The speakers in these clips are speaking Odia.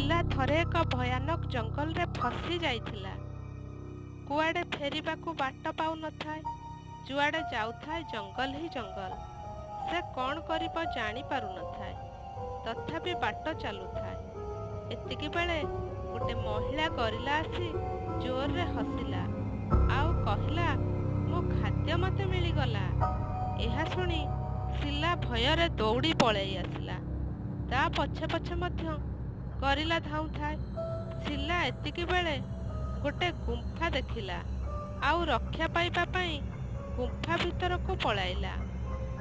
ଶିଲା ଥରେ ଏକ ଭୟାନକ ଜଙ୍ଗଲରେ ଫସି ଯାଇଥିଲା। କୁଆଡ଼େ ଫେରିବାକୁ ବାଟ ପାଉନଥାଏ। ଯୁଆଡ଼େ ଯାଉଥାଏ ଜଙ୍ଗଲ ହିଁ ଜଙ୍ଗଲ। ସେ କ'ଣ କରିବ ଜାଣିପାରୁନଥାଏ। ତଥାପି ବାଟ ଚାଲୁଥାଏ। ଏତିକି ବେଳେ ଗୋଟେ ମହିଳା ଗରିଲା ଆସି ଜୋରରେ ହସିଲା ଆଉ କହିଲା, ମୋ ଖାଦ୍ୟ ମତେ ମିଳିଗଲା। ଏହା ଶୁଣି ଶିଲା ଭୟରେ ଦୌଡ଼ି ପଳେଇ ଆସିଲା। ତା ପଛେ ପଛେ ମଧ୍ୟ ଗରିଲା ଧାଉଁଥାଏ। ଶିଲା ଏତିକି ବେଳେ ଗୋଟେ ଗୁମ୍ଫା ଦେଖିଲା ଆଉ ରକ୍ଷା ପାଇବା ପାଇଁ ଗୁମ୍ଫା ଭିତରକୁ ପଳାଇଲା।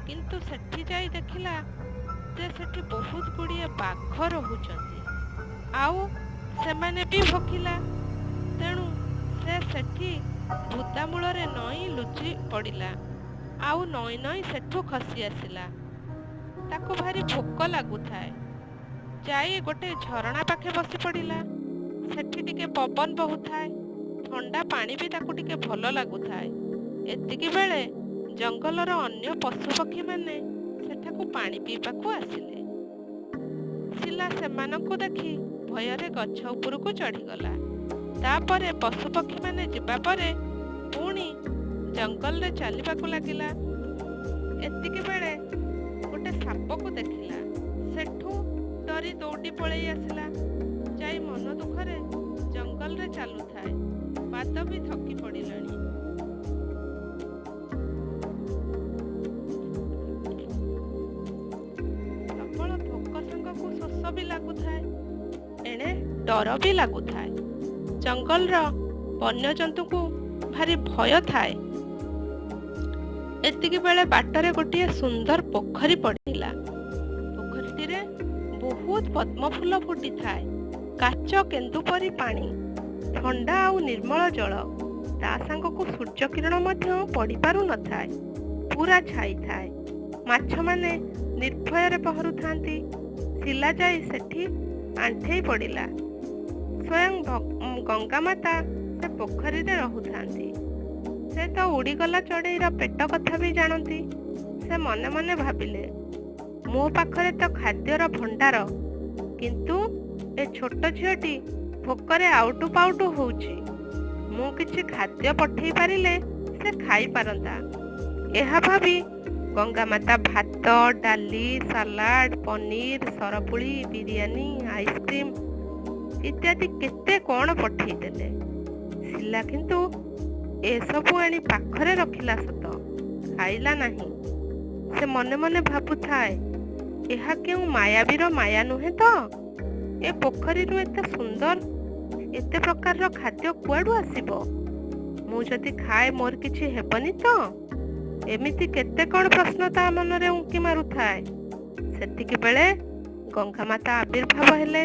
କିନ୍ତୁ ସେଠି ଯାଇ ଦେଖିଲା ଯେ ସେଠି ବହୁତ ଗୁଡ଼ିଏ ବାଘ ରହୁଛନ୍ତି ଆଉ ସେମାନେ ବି ଭୋକିଲା। ତେଣୁ ସେ ସେଠି ବୁଦାମୂଳରେ ନଇଁ ଲୁଚି ପଡ଼ିଲା ଆଉ ନଇଁ ନଇଁ ସେଠୁ ଖସି ଆସିଲା। ତାକୁ ଭାରି ଭୋକ ଲାଗୁଥାଏ। ଯାଇ ଗୋଟେ ଝରଣା ପାଖେ ବସି ପଡ଼ିଲା। ସେଠି ଟିକେ ପବନ ବହୁଥାଏ, ଥଣ୍ଡା ପାଣି ବି ତାକୁ ଟିକେ ଭଲ ଲାଗୁଥାଏ। ଏତିକି ବେଳେ ଜଙ୍ଗଲର ଅନ୍ୟ ପଶୁପକ୍ଷୀମାନେ ସେଠାକୁ ପାଣି ପିଇବାକୁ ଆସିଲେ। ଶିଲା ସେମାନଙ୍କୁ ଦେଖି ଭୟରେ ଗଛ ଉପରକୁ ଚଢ଼ିଗଲା। ତାପରେ ପଶୁପକ୍ଷୀମାନେ ଯିବା ପରେ ପୁଣି ଜଙ୍ଗଲରେ ଚାଲିବାକୁ ଲାଗିଲା। ଏତିକି ବେଳେ ଗୋଟେ ସାପକୁ ଦେଖିଲା। ସେଠୁ ଡରି ଦୌଡ଼ି ପଳେଇ ଆସିଲା। ଯାଇ ମନ ଦୁଃଖରେ ଜଙ୍ଗଲରେ ଚାଲୁଥାଏ। ପାଦ ବି ଥକି ପଡ଼ିଲାଣି। ପ୍ରବଳ ଭୋକ ସାଙ୍ଗକୁ ଶୋଷ ବି ଲାଗୁଥାଏ, ଏଣେ ଡର ବି ଲାଗୁଥାଏ। ଜଙ୍ଗଲର ବନ୍ୟଜନ୍ତୁଙ୍କୁ ଭାରି ଭୟ ଥାଏ। ଏତିକି ବେଳେ ବାଟରେ ଗୋଟିଏ ସୁନ୍ଦର ପୋଖରୀ ପଡ଼ିଲା। ପୋଖରୀଟିରେ ବହୁତ ପଦ୍ମ ଫୁଲ ଫୁଟିଥାଏ। କାଚ କେନ୍ଦୁ ପରି ପାଣି, ଥଣ୍ଡା ଆଉ ନିର୍ମଳ ଜଳ। ତା ସାଙ୍ଗକୁ ସୂର୍ଯ୍ୟ କିରଣ ମଧ୍ୟ ପଡ଼ିପାରୁନଥାଏ, ପୁରା ଛାଇ ଥାଏ। ମାଛମାନେ ନିର୍ଭୟରେ ପହଁରୁଥାନ୍ତି। ଶିଲା ଯାଇ ସେଠି ଆଣ୍ଠେଇ ପଡ଼ିଲା। ସ୍ୱୟଂ ଗଙ୍ଗା ମାତା ସେ ପୋଖରୀରେ ରହୁଥାନ୍ତି। ସେ ତ ଉଡ଼ିଗଲା ଚଢ଼େଇର ପେଟ କଥା ବି ଜାଣନ୍ତି। ସେ ମନେ ମନେ ଭାବିଲେ, ମୋ ପାଖରେ ତ ଖାଦ୍ୟର ଭଣ୍ଡାର, କିନ୍ତୁ ଏ ଛୋଟ ଝିଅଟି ଭୋକରେ ଆଉଟୁ ପାଉଟୁ ହଉଛି। ମୁଁ କିଛି ଖାଦ୍ୟ ପଠେଇ ପାରିଲେ ସେ ଖାଇପାରନ୍ତା। ଏହା ଭାବି ଗଙ୍ଗା ମାତା ଭାତ, ଡାଲି, ସାଲାଡ, ପନିର, ସରପୁଳି, ବିରିୟାନୀ, ଆଇସ୍କ୍ରିମ ଇତ୍ୟାଦି କେତେ କ'ଣ ପଠେଇଦେଲେ। ଶିଲା କିନ୍ତୁ ଏସବୁ ଆଣି ପାଖରେ ରଖିଲା ସତ, ଖାଇଲା ନାହିଁ। ସେ ମନେ ମନେ ଭାବୁଥାଏ, ଏହା କେଉଁ ମାୟାବୀର ମାୟା ନୁହେଁ ତ? ଏ ପୋଖରୀରୁ ଏତେ ସୁନ୍ଦର ଏତେ ପ୍ରକାରର ଖାଦ୍ୟ କୁଆଡୁ ଆସିବ? ମୁଁ ଯଦି ଖାଏ ମୋର କିଛି ହେବନି ତ? ଏମିତି କେତେ କ'ଣ ପ୍ରଶ୍ନ ତା ମନରେ ଉଙ୍କି ମାରୁଥାଏ। ସେତିକି ବେଳେ ଗଙ୍ଗା ମାତା ଆବିର୍ଭାବ ହେଲେ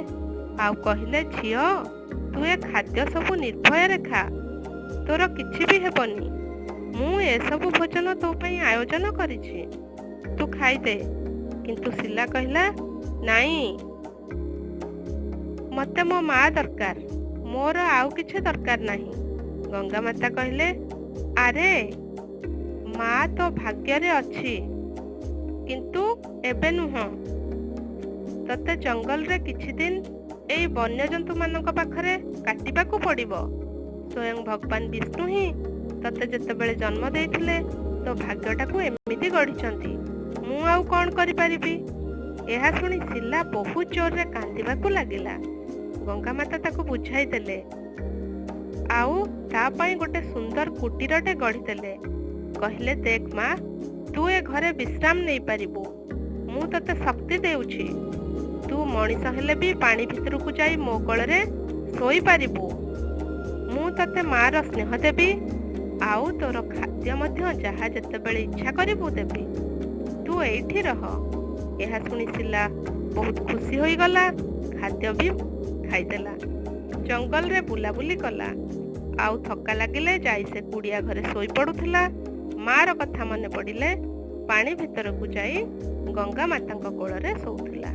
ଆଉ କହିଲେ, ଝିଅ, ତୁ ଏ ଖାଦ୍ୟ ସବୁ ନିର୍ଭୟରେ ଖା, ତୋର କିଛି ବି ହେବନି। ମୁଁ ଏସବୁ ଭୋଜନ ତୋ ପାଇଁ ଆୟୋଜନ କରିଛି, ତୁ ଖାଇଦେ। କିନ୍ତୁ ଶିଲା କହିଲା, ନାଇଁ, ମତେ ମୋ ମା ଦରକାର, ମୋର ଆଉ କିଛି ଦରକାର ନାହିଁ। ଗଙ୍ଗା ମାତା କହିଲେ, ଆରେ ମା ତୋ ଭାଗ୍ୟରେ ଅଛି, କିନ୍ତୁ ଏବେ ନୁହଁ। ତତେ ଜଙ୍ଗଲରେ କିଛି ଦିନ ଏଇ ବନ୍ୟଜନ୍ତୁମାନଙ୍କ ପାଖରେ କାଟିବାକୁ ପଡ଼ିବ। ସ୍ୱୟଂ ଭଗବାନ ବିଷ୍ଣୁ ହିଁ ତତେ ଯେତେବେଳେ ଜନ୍ମ ଦେଇଥିଲେ ତୋ ଭାଗ୍ୟଟାକୁ ଏମିତି ଗଢ଼ିଛନ୍ତି। ମୁଁ ଆଉ କ'ଣ କରିପାରିବି? ଏହା ଶୁଣି ଶିଲା ବହୁତ ଜୋରରେ କାନ୍ଦିବାକୁ ଲାଗିଲା। ଗଙ୍ଗା ମାତା ତାକୁ ବୁଝାଇ ଦେଲେ ଆଉ ତା ପାଇଁ ଗୋଟେ ସୁନ୍ଦର କୁଟୀରଟେ ଗଢ଼ିଦେଲେ। କହିଲେ, ଦେଖ ମା, ତୁ ଏ ଘରେ ବିଶ୍ରାମ ନେଇପାରିବୁ। ମୁଁ ତତେ ଶକ୍ତି ଦେଉଛି। ତୁ ମଣିଷ ହେଲେ ବି ପାଣି ଭିତରକୁ ଯାଇ ମୋ କୋଳରେ ଶୋଇପାରିବୁ। ମୁଁ ତତେ ମାର ସ୍ନେହ ଦେବି ଆଉ ତୋର ଖାଦ୍ୟ ମଧ୍ୟ ଯାହା ଯେତେବେଳେ ଇଚ୍ଛା କରିବୁ ଦେବି। ତୁ ଏଇଠି ରହ। ଏହା ଶୁଣି ଶିଲା ବହୁତ ଖୁସି ହୋଇଗଲା। ଖାଦ୍ୟ ବି ଖାଇଦେଲା। ଜଙ୍ଗଲରେ ବୁଲାବୁଲି କଲା ଆଉ ଥକା ଲାଗିଲେ ଯାଇ ସେ କୁଡ଼ିଆ ଘରେ ଶୋଇପଡୁଥିଲା। ମାର କଥା ମନେ ପଡ଼ିଲେ ପାଣି ଭିତରକୁ ଯାଇ ଗଙ୍ଗା ମାତାଙ୍କ କୋଳରେ ଶୋଉଥିଲା।